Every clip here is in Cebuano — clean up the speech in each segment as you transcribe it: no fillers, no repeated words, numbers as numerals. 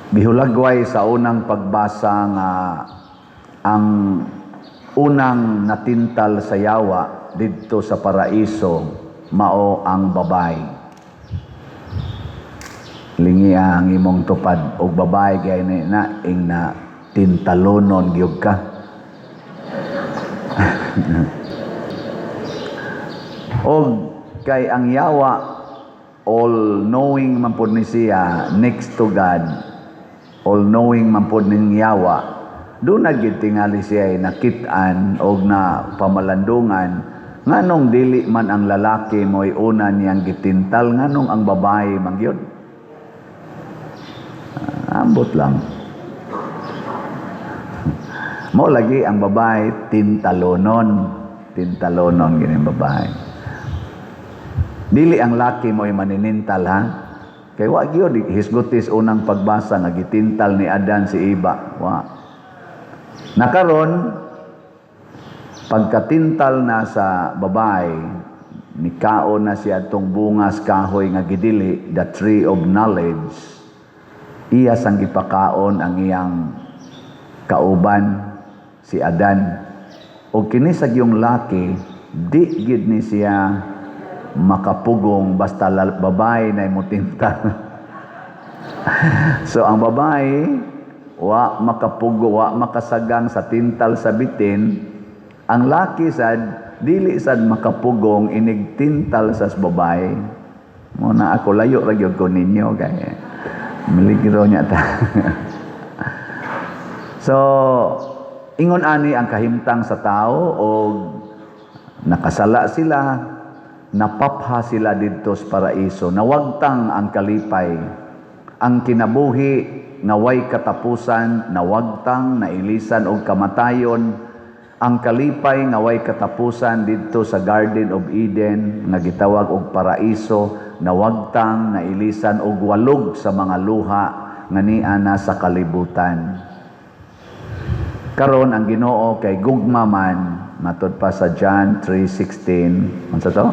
Gihulagway sa unang pagbasa nga ang unang natintal sa yawa didto sa paraiso mao ang babae. Lingia ang imong tupad og babae kay ni na ing na tintalonon gyud ka. Og kay ang yawa, all knowing man pud ni siya, next to God, all knowing man pud ning yawa. Doon na gyud tingali siya ay nakit-an og na pamalandungan, nganong dili man ang lalaki mo'y una niyang gitintal, nganong ang babae man gyud? Ah, ambot lang. Mo lagi ang babae tintalonon, tintalonon gini babae. Dili ang laki mo'y maninintal, ha. Kay wa gyud hisgutis unang pagbasa nga gitintal ni Adan si Eva. Wa. Nakaron pagkatintal na sa babae, nikaon na siya atong bungas kahoy nga gidili, the tree of knowledge. Iya sang gipakaon ang iyang kauban, si Adan. O kini sa yung laki, di gid ni siya makapugong basta babae na motintal. So ang babae wa makapugo, wa makasagang sa tintal sa bitin. Ang laki sad dili sad makapugong inig tintal sa babae. Mo na ako, layo ra gyud ko ninyo kay miligro niya ta. So ingon ani ang kahimtang sa tao og nakasala sila, napapha sila didto sa paraiso, nawagtang ang kalipay, ang kinabuhi nga way katapusan, nawagtang, nailisan og kamatayon. Ang kalipay nga way katapusan didto sa Garden of Eden nga gitawag og paraiso, nawagtang, nailisan og walog sa mga luha nga niana sa kalibutan. Karon ang Ginoo kay gugma man, matud pa sa John 3:16, unsa to?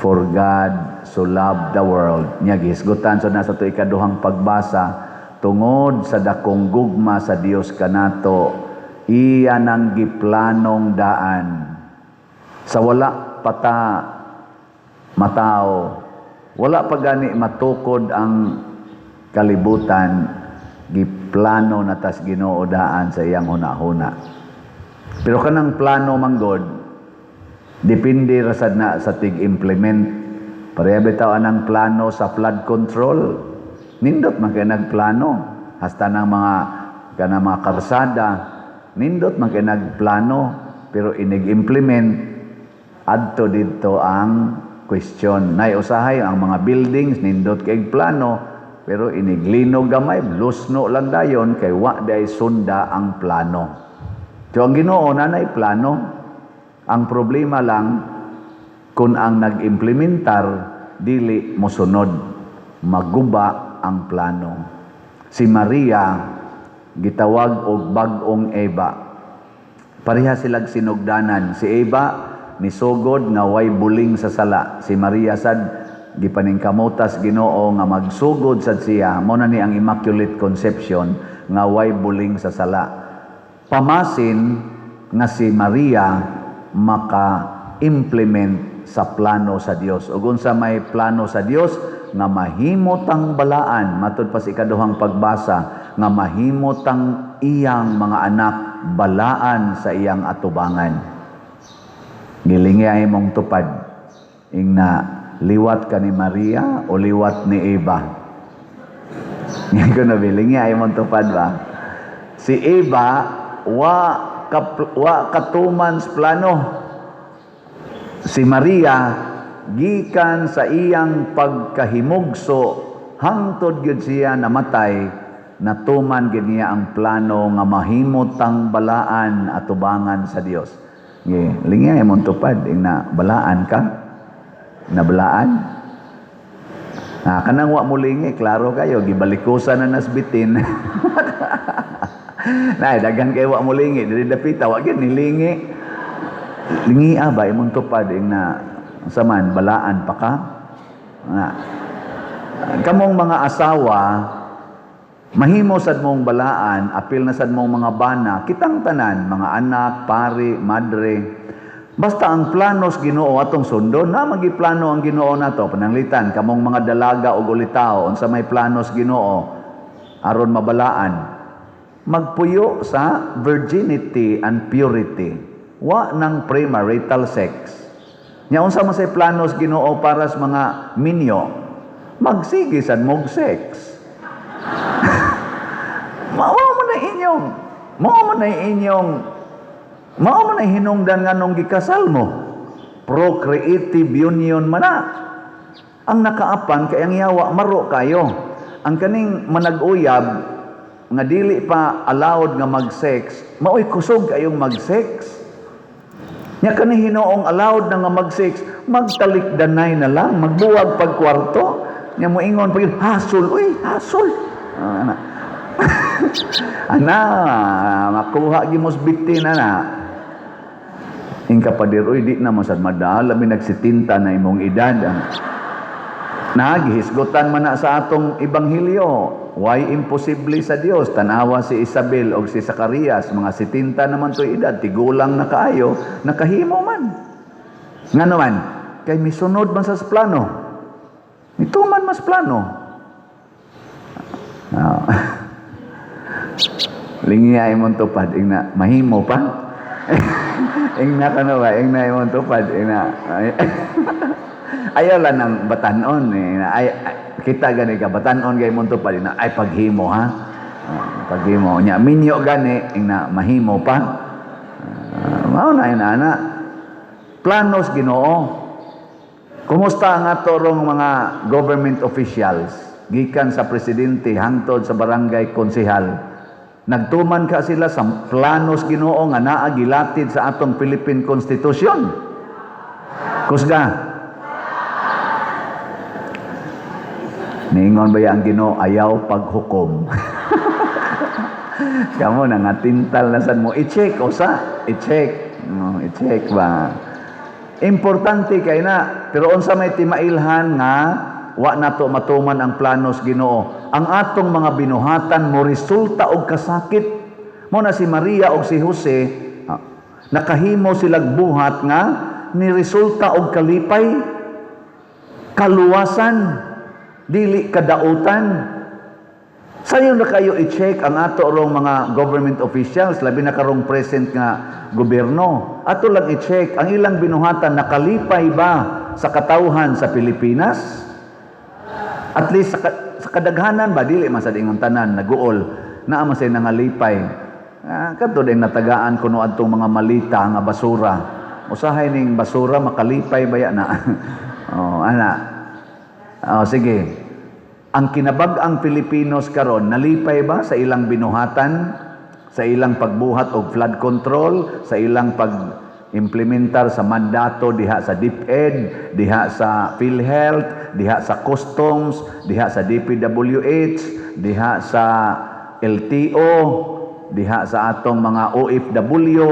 "For God so loved the world." Nya gihisgutan so nasa to ikaduhang pagbasa, tungod sa dakong gugma sa Dios kanato, iya nang giplanong daan. Sa wala pata matao, wala pa gani matukod ang kalibutan, giplano na tas Ginoo daan sa iyang huna-huna. Pero kanang plano manggod, depende ra sad na sa tig-implement. Pareha bitaw anang plano sa flood control. Nindot man kay nagplano hasta ng mga kanang mga karsada, nindot man kay nagplano, pero inig-implement adto didto ang question. Nay usahay ang mga buildings, nindot kay plano, pero iniglinog gamay, lusno lang dayon kay wa day sunda ang plano. So ang Ginoo nanay plano. Ang problema lang kung ang nag-implementar dili mosunod, maguba ang plano. Si Maria gitawag og bag-ong Eva. Pareha silag sinugdanan. Si Eva nisugod nga way buling sa sala. Si Maria sad gipaningkamutas Ginoo nga magsugod sad siya. Mo na ni ang Immaculate Conception nga way buling sa sala. Pamasin nga si Maria maka-implement sa plano sa Dios. Ug unsa may plano sa Dios? Nga mahimo tang balaan, matud pa sa ikaduhang pagbasa, nga mahimo tang iyang mga anak balaan sa iyang atubangan. Gilingi ay mong tupad. Ing na liwat ka ni Maria o liwat ni Eva? Nga ko na bilingi ay mong tupad ba? Si Eva wa katuman sa plano. Si Maria gikan sa iyang pagkahimugso hangtod gyud siya namatay, natuman gyud niya ang plano nga mahimo tang balaan atubangan sa Dios. Nge, lingi ay mong tupad ing na balaan ka? Nabalaan? Ah, kanang wa mo lingi, klaro kayo, gibalikusan na nasbitin. Nay, daghan kay wa mo lingi, diri dapita wa gyud nilingi. Lingi ba imong tupad ing na saman balaan pa ka? Na. Kamong mga asawa, Mahimo sad mong balaan, apil na sad mong mga bana, kitang tanan, mga anak, pari, madre. Basta ang planos Ginoo atong sundon, na magiplano ang Ginoo nato. Pananglitan kamong mga dalaga og ulitawo, unsa may planos Ginoo aron mabalaan? Magpuyo sa virginity and purity. Wa nang premarital sex. Nya unsa man say planos Ginoo para sa mga minyo? Magsige sad mog sex. Mao man na hinungdan nga nung gikasal mo. Procreative union man na. Ang nakaapan kay ang yawa maro kayo. Ang kaning manag-uyab nga dili pa allowed nga mag-sex, maoy kusog kayong mag-sex. Nya kani hinoong allowed na nga mag-sex, magtalikdanay na lang, magbuwag pag kwarto. Nya moingon pag hasol, uy, hasol. Ah, ana. Ana, makuha gyud mo bitin ana. Ingka pader, uy, di na masad madala, labi nagsitinta na imong edad. Ah. Naghisgutan man na sa atong ebanghelyo. Way imposible sa Dios? Tanawa si Isabel og si Zacarias, mga 70 naman to'y edad, tigulang na kaayo, nakahimo man. Nga naman, kay misunod man sa plano. Mituman mas plano. Ah. Lingiya imong tupad, ingna, mahimo pa. Ingna ka na ba, ingna imong tupad, ingna. Ayaw lang ng batanon eh. Ay, kita gani ka batanon kay imong tupad, ingna, ay paghimo ha. Ah, paghimo nya minyo gani, ingna, mahimo pa. Ah, mao na ina ana. Planos Ginoo. Kumusta ang ato rong mga government officials gikan sa presidente hangtod sa barangay konsehal? Nagtuman ka sila sa planos Ginoo nga naa gilatid sa atong Philippine Constitution? Kusga. Niingon ba ang Ginoo, ayaw paghukom? Kamo na nga tintal na sad mo, i-check usa, i-check. No, i-check ba? Importante kay na, pero unsa may timailhan nga wa nato matuman ang planos Ginoo? Ang atong mga binuhatan mo resulta og kasakit. Mo na si Maria og si Jose, nakahimo silag buhat nga ni resulta og kalipay, kaluwasan, dili kadautan. Sayo na kayo i-check ang ato rong mga government officials, labi na karong present nga gobyerno. Ato lang i-check ang ilang binuhatan, nakalipay ba sa katawhan sa Pilipinas? At least sa kadaghanan ba, dili man sa ingon tanan naguol, naa man say nangalipay. Ah, kadto din natagaan kuno adtong mga malita nga basura. Usahay ning basura makalipay baya na. Oh, ana. Oh, sige. Ang kinabag-ang Pilipinos karon nalipay ba sa ilang binuhatan, sa ilang pagbuhat og flood control, sa ilang pag-implementar sa mandato diha sa DepEd, diha sa PhilHealth, diha sa Customs, diha sa DPWH, diha sa LTO, diha sa atong mga OFW,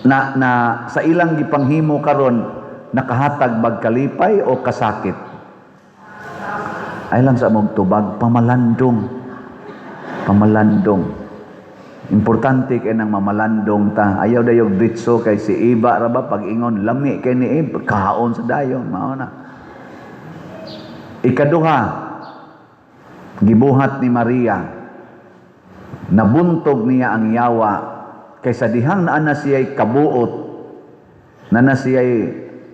na sa ilang gipanghimo karon, nakahatag bag kalipay o kasakit? Ay lang sa mong tubag, pamalandong. Pamalandong. Importante kay nang mamalandong ta. Ayaw dayog ditso kay si Iba ra ba pag ingon lami kay ni Iba, kaon sa dayon, mao na. Ikaduha, gibuhat ni Maria, nabuntog niya ang yawa kaysa dihang naa na siya'y kabuot, na siya'y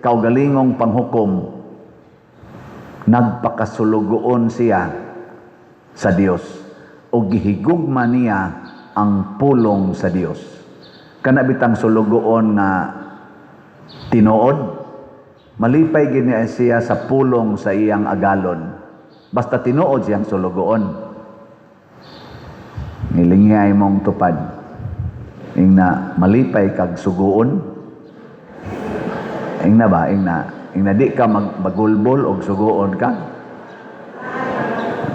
kaugalingong panghukom, nagpakasulugoon siya sa Dios o gihigugma niya ang pulong sa Dios. Kana bitang sulugoon nga tinuod, malipay gid niya siya sa pulong sa iyang agalon. Basta tinuod siyang sulugoon. Nilingiyay mong tupad. Ingna malipay kag suguon. Ingna ba? Ingna. Ingna di ka magbagulbol og suguon ka.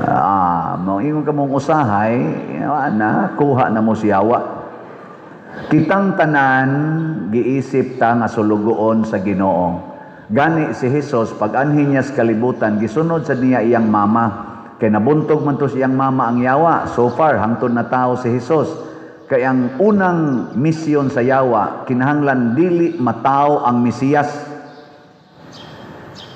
Ah, mo ingon ka mong usahay, na kuha na mo siyawa. Kitang tanan giisip ta nga sulugoon sa Ginoo. Gani si Jesus pag anhi niya sa kalibutan, gisunod sa niya iyang mama. Kay nabuntog man to siyang mama ang yawa. So far, hangtod na tao si Jesus. Kay ang unang misyon sa yawa, kinahanglan dili matao ang Mesiyas.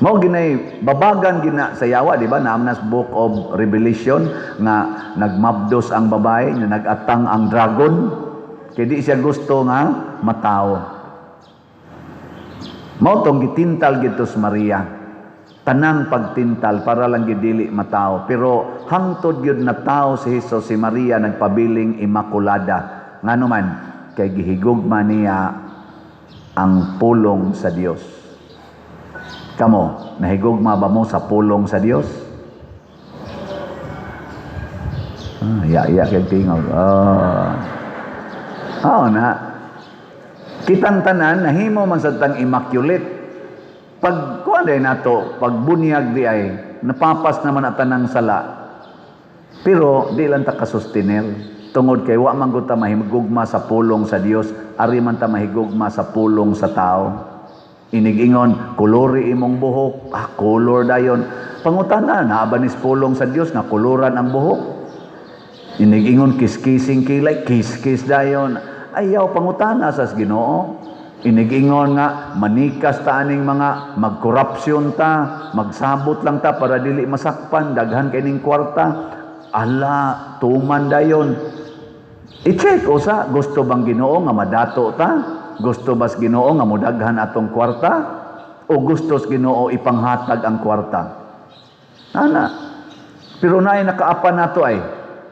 Mao ginay babagan gina sa yawa, di ba? Naam nas Book of Revelation nga nagmabdos ang babae, nga nagatang ang dragon. Kay di siya gusto nga matao. Mao tong gitintal gito sa Maria. Tanang pagtintal para lang gidili matao. Pero hangtod gyud na tao si Jesus, si Maria nagpabiling Immaculada. Ngano man, kay gihigugma niya ang pulong sa Dios. Kamo, nahigugma ba mo sa pulong sa Dios? Ah, ya ya kay tingog. Oh. Oo na. Kitang tanan nahimo man sa tang immaculate. Pag kuan day nato, pag bunyag di ay napapas naman at tanang sala. Pero di lang ta kasustenir tungod kay wa man gud ta mahigugma sa pulong sa Dios, ari man ta mahigugma sa pulong sa tao. Inigingon, kulori imong buhok, ah, color dayon. Pangutana, naa ba nis pulong sa Dios nga koloran ang buhok? Inigingon, kiskising kilay, kiskis dayon. Ayaw pangutana sa Ginoo. Inigingon nga manikas ta aning mga magkorupsyon ta, magsabot lang ta para dili masakpan, daghan kay ning kwarta. Ala, tuman dayon. I-check usa, gusto bang Ginoo nga madato ta? Gusto bas Ginoo nga modaghan atong kwarta? O gusto sa Ginoo ipanghatag ang kwarta? Ana. Pero naay nakaapan nato ay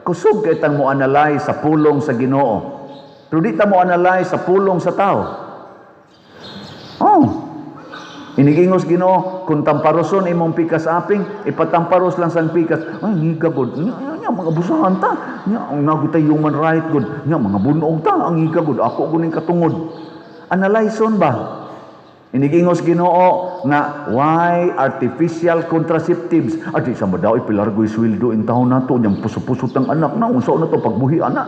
kusog kay tang mo analyze sa pulong sa Ginoo. Pero di ta mo analyze sa pulong sa tao. Oh. Inigingos Ginoo, kung tamparoson imong pikas aping, ipatamparos lang sang pikas. Ay, ngiga gud. Nya, nya, nya, mga busahan ta. Nya, ang nagutay human right gud. Nya, mga bunog ta. Ang ngiga gud. Ako guning katungod. Analyson ba? Inigingos Ginoo nga why artificial contraceptives? Adi sa madaw ipilargoy sweldo in taon nato nyang puso-puso tang anak na unsa na to pagbuhi ana.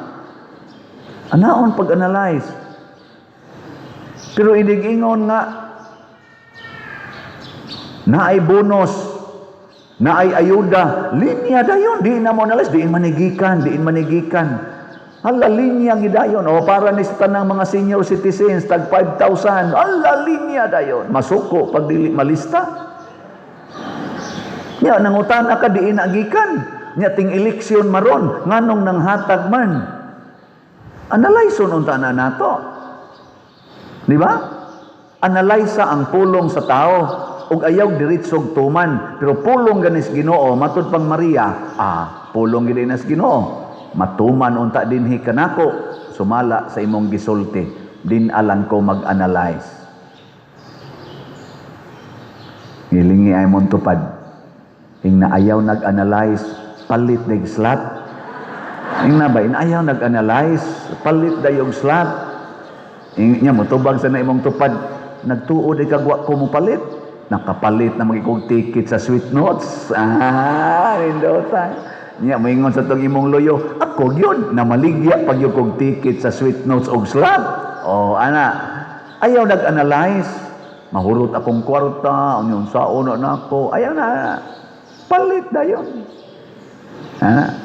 Anaon pag-analyze. Pero inigingon nga naay bonus, naay ayuda, linya dayon, di na mo analyze, diin manigikan, diin manigikan. Hala, linya gidayon. O para ni sa tanang mga senior citizens, tag 5,000. Hala, linya dayon. Masuko pag dili malista. Nya, nangutana ka, diin agikan. Nya, ting eleksyon maron, nganong nanghatag man. Analyze unta na nato. Di ba? Analyze ang pulong sa tao ug ayaw diretsog tuman, pero pulong ganis Ginoo matud pang Maria, ah, pulong gid nas Ginoo, matuman unta dinhi kanako sumala sa imong gisulti, din alang ko mag-analyze. Ngilingi ay mong tupad ing na ayaw nag-analyze, palit nig slot. Ing na ba in ayaw nag-analyze, palit dayog slot. Ing nya motubag sa na imong tupad, nagtuod ay kagwa ko mo palit, nakapalit na magikog ticket sa Sweet Notes. Ah, nindota. Nya moingon sa tong imong loyo, ako gyud namaligya pag yung kog ticket sa Sweet Notes og slot. Oh, ana. Ayaw nag-analyze. Mahurot akong kwarta, ang saon na nako. Ayaw na. Palit dayon. Ana.